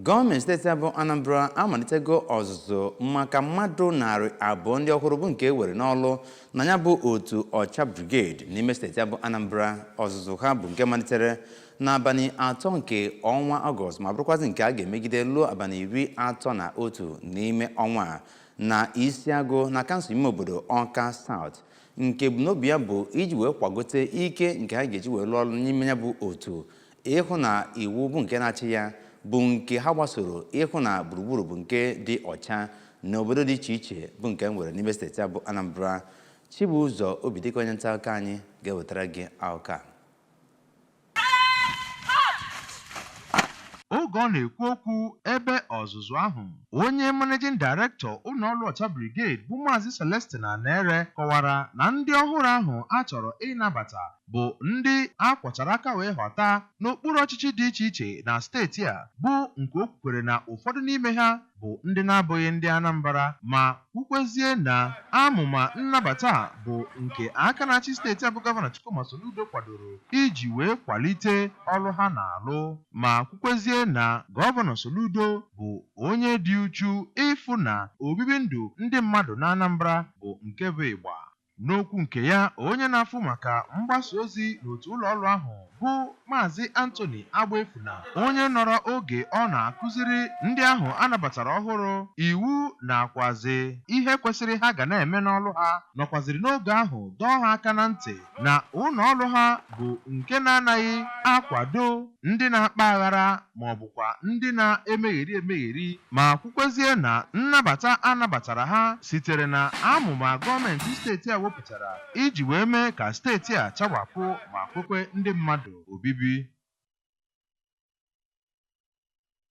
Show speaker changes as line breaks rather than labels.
Gọọmenti steeti a bụ Anambra amalitego ọzụzụ maka mmadụ 200 ndị ọhụrụ bụ nke e were n'ọlụ na ya bụ otu Ọcha Brigade n'ime steeti a bụ Anambra. Ọzụzụ ha bụ nke malitere n'abalị 3 nke ọnwa Ọgọst ma bụrụkwazị nke a ga-emegide luo abalị 31 n'ime ọnwa a na Isiagụ na kansụl ime obodo Ọka South, nke ebumnobi ya bụ iji wee kwagote ike nke ha ga-eji wee lụọ ọrụ n'ime ya bụ otu, ịhụ na iwu bụ nke na-achị ya bụ nke ha gbasoro, ịhụ na gburugburu bụ nke dị ọcha n'obodo dị iche iche bụ nke e nwere n'ime steeti a bụ Anambra. Chibụzọ Obidike, onye nta akụkọ anyị, ga-ewetara gị akụkọ a.
Oge ọ na-ekwu okwu ebe ọzụzụ ahụ, onye Managing Director ụlọọrụ Ọcha Brigade bụ Maazị Celestine Anere kọwara na ndị ọhụrụ ahụ a chọrọ ịnabata bụ ndị a kwọchara aka wee ghọta n'okpuru ọchịchị dị iche iche na steeti a, bụ nke o kwukwere na ụfọdụ n'ime ha bụ ndị na-abụghị ndị Anambra, ma kwukwezie na amụma nnabata a bụ nke aka na-achị steeti a bụ Gọvanọ Chukwuma Soludo kwadoro iji wee kwalite ọrụ ha na-alụ, ma kwukwezie na Gọvanọ Soludo bụ onye dị uchu ịfụ na obibi ndụ ndị mmadụ n'Anambra bụ nke bụ ịgba. N'okwu nke ya, onye na-afụ maka mgbasa ozi n'otu ụlọọrụ ahụ bụ Maazị Anthony Agbaefuna, onye nọrọ oge ọ na-akụziri ndị ahụ a nabatara ọhụrụ iwu nakwazi ihe kwesịrị ha ga na-eme n'ọrụ ha, nọkwaziri n'oge ahụ dọọ ha aka na ntị na ụlọọrụ ha bụ nke na-anaghị akwado ndị na-akpa aghara ma ọ bụkwa ndị na-emegheri emegheri, ma kwukwezie na nnabata a nabatara ha sitere na amụma gọọmenti steeti a wepụtara iji wee mee ka steeti a chawapụ ma kwekwe ndị mmadụ obibi.